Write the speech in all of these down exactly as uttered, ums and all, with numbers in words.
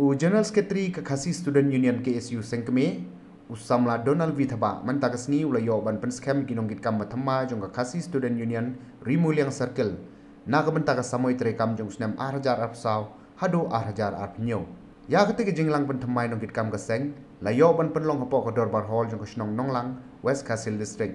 U General Secretary ka Khasi Student Union K S U Sengkmie, u samla Donald V Thabah, mynta ka sngi u la ïoh ban pynskhem ki nongkitkam ba thymmai jong ka Khasi Student Union Ri Muliang Circle na ka bynta ka samoi treikam jong u snem ar hajar arphew saw haduh ar hajar arphew hynñiew. Ïa kata ka jingïalang pynthymmai nongkitkam ka seng la ïoh ban pynlong hapoh ka Dorbar Hall jong ka shnong Nonglang, West Khasi Hills District.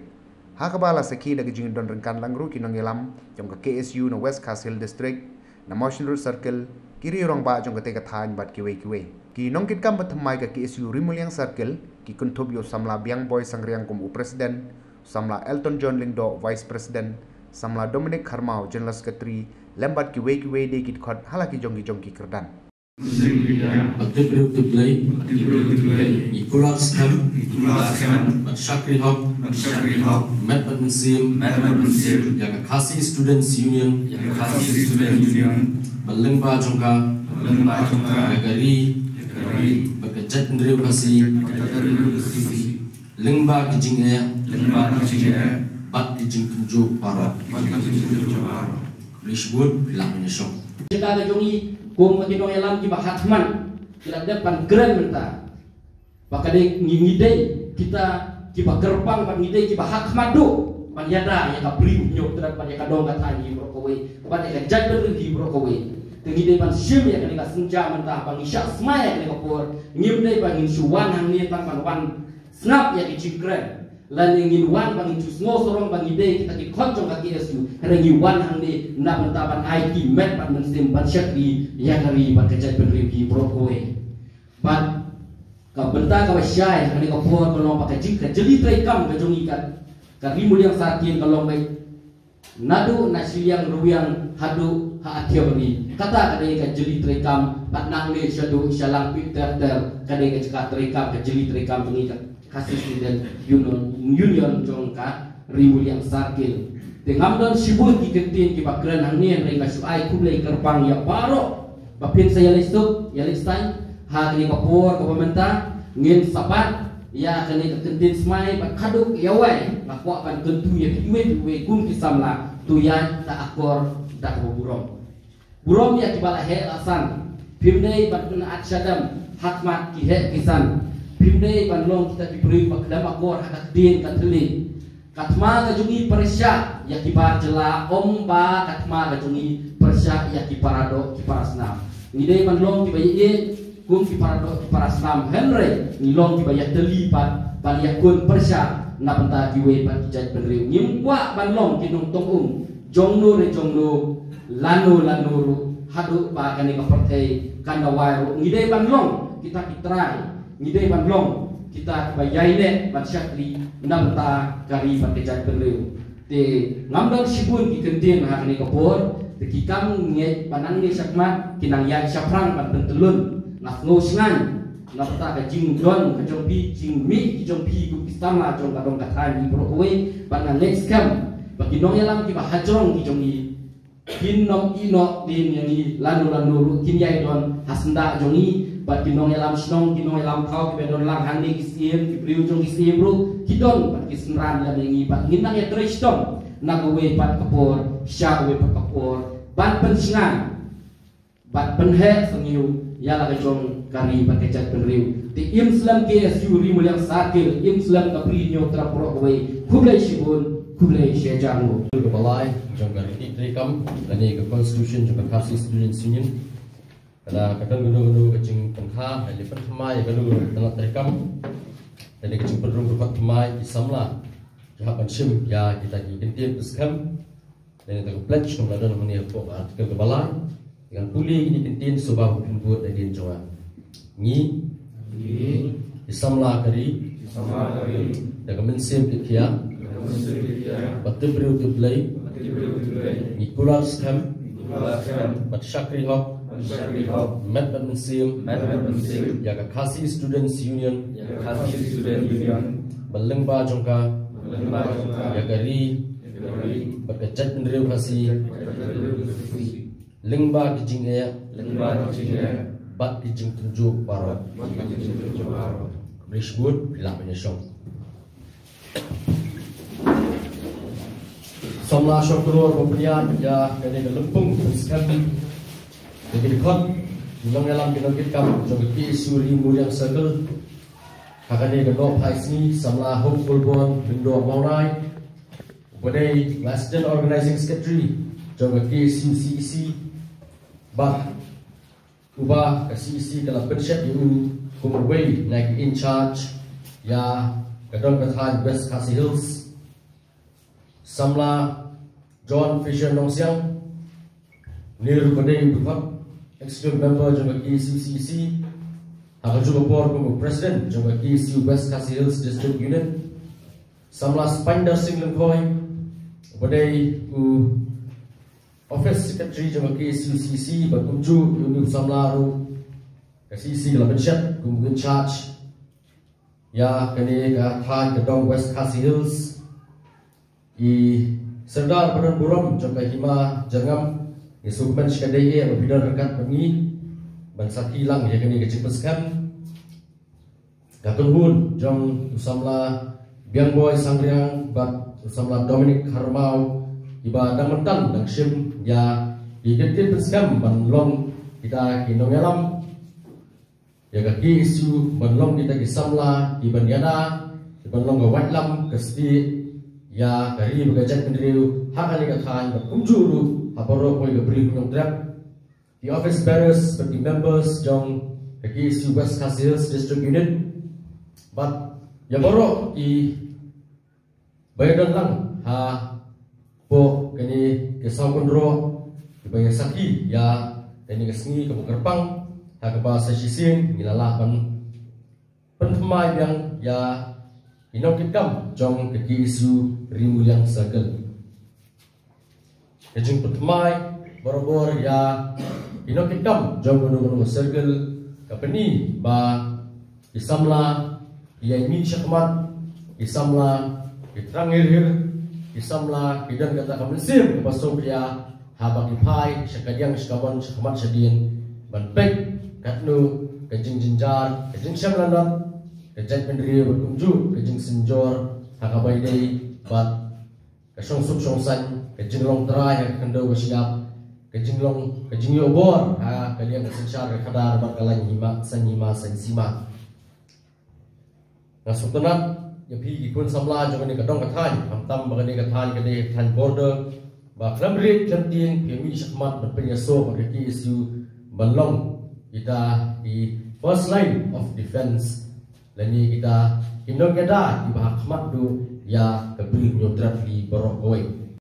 Ha kaba la sakhi da ka jingdon ryngkat lang ruh ki nongïalam jong ka K S U na West Khasi Hills District, na Mawshynrut Circle, ki riew rangbah jong katei ka thaiñ bad kiwei kiwei. Ki nongkitkam ba thymmai ka K S U Ri Muliang Circle ki kynthup ïa u samla Biangboi Sangriang kum u President, samla Elton John Lyngdoh, Vice President, samla Dominic Kharmaw, General Secretary, lem bad kiwei kiwei de ki dkhot ha la ki jong ki jong ki kyrdan. Ba tip briew tip Blei, ngi kular skhem, bad shakri hok, met bad mynsiem, ïa ka Khasi Students Union, ba lyngba jong ka, ïa ka ri, bad ka jaitbynriew Khasi, lyngba ki jingeh, lyngba ki jingeh, bad ki jingtynjuh baroh. Bad ki jingtynjuh baroh. Khublei shibun, phi lah ban ïashong. Kita ka jong ngi, kum ka ki nongïalam kiba hakhmat, ki la dep ban kren mynta. Ba ka dei ngi, ngi dei kita kiba kyrpang bad ngi dei kiba hakhmat duh ban ïada ïa ka Ri Muliang Circle bad ïa ka dong ka thaiñ hi baroh kawei, bad ïa ka jaitbynriew hi baroh kawei. Te ngi dei ban shim ïa kane ka synja mynta ba ngi shah smai ïa kane ka por. Ngim dei ba ngin shu wan hangne tang ban wan sngap ïa ki jingkren. Lane ngin wan ba ngin shu sngew sarong ba ngi dei kita ki khon jong ka K S U. Hynrei ngi wan hangne na bynta ban ai ki met bad mynsiem ban shakri ïa ka ri bad ka jaitbynriew hi baroh kawei. Bad ka bynta kaba shai ha kane ka por ka long ba ka jing ka jylli treikam ka jong ngi ka, ka Ri Muliang Circle ka long ba naduh na shiliang rwiang haduh ha Athiawari. Kata ka dei ka jylli treikam, bad nangne shaduh sha Langpih ter ter ka dei ka jaka treikam, ka jylli treikam jong ngi ka Khasi Student Union, Union jong ka Ri Muliang Circle. Te ngam don shibun ki kyntien kiba kren hangne, hynrei nga shu ai khublei kyrpang ïa baroh ba phin sa ïaleit suk ïaleit saiñ ha kane ka por kaba mynta. Ngin sa bat ïa kane ka kyntien smai bad haduh ïa wei nga kwah ban kyntu ïa kiwei kiwei kum ki samla, to ïa ta akor da kaba burom. Burom ïa kiba la heh la san. Phim dei ban pynat shadem ha khmat ki heh ki san. Phim dei ban long kita ki briew ba khlem akor ha ka ktien ka thylliej. Ka thma ka jong ngi pyrshah ïa ki bar jylla, ym ba ka thma ka jong ngi pyrshah ïa ki para doh ki para snam. Ngi dei ban long kiba ïeit kum ki para doh ki para snam, hynrei ngi long kiba ïatylli pat ban ïakhun pyrshah na bynta kiwei pat ki jaitbynriew. Ngim kwah ban long ki nongtong um jongno re jongno, lano lano ruh, haduh ba kane ka pyrthei kan da wai ruh. Ngi dei ban long kita ki trai, ngi dei ban long kita kiba ïaineh ban shakri na bynta ka ri bad ka jaitbynriew. Te ngam don shibun ki kyntien ha kane ka por, te ki kam ngeit ba nangne shakhmat ki nang ïaid shaphrang ban pyntyllun. Nga sngew shngaiñ na bynta ka jingdon ka jong phi, jingmih ki jong phi kum ki samla jong ka dong ka thaiñ hi baroh kawei, bad nga ngeit skhem ba ki nongïalam kiba hajrong ki jong ngi kin ym ïehnoh dien ïa ngi, lano lano ruh kin ïai don ha syndah jong ngi. Bad ki nongïalam shnong, ki nongïalam thaw kiba don lang hangne, ki syiem, ki briew jong ki syiem ruh ki don bad ki synran lem ïa ngi, bad ngin nang ïatrei shitom na kawei pat ka por sha kawei pat ka por ban pynshngaiñ bad pynheh sngewsih ïa la ka jong ka ri bad ka jaitbynriew. Te im slem K S U Ri Muliang Circle, im slem ka Ri Hynñiewtrep baroh kawei. Khublei shibun, khublei shihajar nguh. Ka ba lai jong ka ri treikam lane ka constitution jong ka Khasi Students Union, ka la ka don kano kano ka jingpynheh lane pynthymmai ïa kano kano ka tnat treikam lane ka jingpynrung ka pynthymai ki samla ki hap ban shim ïa kita ki kyntien pynskhem. Lane da ka pledge kumba la don hangne hapoh ka article kaba lai. Te ngan pule kine ki kyntien shuwa ba phin bud da ki jong nga. Ngi, ngi, ki samla ka ri, ki samla ka ri, da ka mynsiem tip khia, da ka mynsiem tip khia, ba tip briew tip Blei, ba tip briew tip Blei, ngi kular skhem, ngi kular skhem, bad shakri hok, bad shakri hok, met bad mynsiem, met bad mynsiem, ïa ka Khasi Students Union, ïa ka Khasi Students Union, ba lyngba jong ka, ba lyngba jong ka, ïa ka ri, ïa ka ri, bad ka jaitbynriew Khasi, bad ka jaitbynriew Khasi, lyngba ki jingeh, lyngba ki jingeh, bad ki jingtynjuh baroh. Bad ki jingtynjuh baroh. Khublei shibun, phi lah ban ïashong. Samla Shongknor ba pynïaid ïa kane ka lympung pynskhem. Ïa ki dkhot Nongïalam ki nongkitkam jong ka K S U Ri Muliang Circle. Ha kane ka nohphai sngi, samla Hopeful Born Lyngdoh Mawnai, uba dei Assistant Organizing Secretary jong ka K S U C E C, bad uba ka C E C ka la pynshad ïa u kum uwei na ki in charge ïa ka dong ka thaiñ West Khasi Hills. Samla John Fisher Nongsiang, ne ruh ba dei u dkhot, Executive Member jong ka K S U C E C, ha kajuh ka por kum u President jong ka K S U West Khasi Hills District Unit. Samla Spinder Singh Lyngkhoi, uba dei u Office Secretary jong ka K S U C E C, bad kumjuh ïa une u samla ruh ka C E C ka la pynshad kum u in charge ïa kane ka thaiñ ka dong West Khasi Hills. I Serdar ba don burom jong ka Hima Jyrngam, ngi sngewkmen shikatdei ïa ba phi don ryngkat bad ngi ban sakhi lang ïa kane ka jingpynskhem. Ka kynhun jong u samla Biangboi Sangriang bad u samla Dominic Kharmaw, kiba dang mynta dang shim ïa ki kyntien pynskhem ban long kita ki nongïalam ïa ka K S U, ban long kita ki samla kiban ïada, kiban long ka waitlam ka stieh ïa ka ri bad ka jaitbynriew ha kane ka thaiñ, bad kumjuh ruh ha baroh kawei ka Bri Hynñiewtrep. Ki office bearers bad ki members jong ka K S U West Khasi Hills District Unit, bad ïa baroh kiba ïadon lang hapoh kane ka saw kynroh, kiba ïa sakhi ïa kane ka sngi kaba kyrpang, ha kaba sa shisien ngi la lah ban pynthymmai biang ïa ki nongkitkam jong ka K S U Ri Muliang Circle. Ka jingpynthymmai barabor ïa ki nongkitkam jong kano kano ka circle ka pyni ba ki samla ki ïai mih shakhmat, ki samla ki thrang hir hir, ki samla ki don kata ka mynsiem kaba sngewkhia, haba ki phai sha kadiang sha kamon, sha khmat sha dien, ban peit katno ka jingjynjar, ka jingshem lanot ka jaitbynriew bad kumjuh ka jingsynjor ha kaba ïadei bad ka shongsuk shongsaiñ, ka jinglong trai ha ka khyndew ka shyiap, ka jinglong, ka jingïoh bor ha ka liang ka synshar ka khadar bad ka lain hima, saiñ hima saiñ sima. Nga sngewtynnat ïa phi ki khun samla jong kane ka dong ka thaiñ, khamtam ba kane ka thaiñ ka dei ka thaiñ border, ba khlem riej khlem tieng phi mih shakhmat ban pynïasoh bad ka K S U ban long kita ki first line of defense, lane kita ki nongïada kiba ha khmat duh ïa ka Bri Hynñiewtrep hi baroh kawei.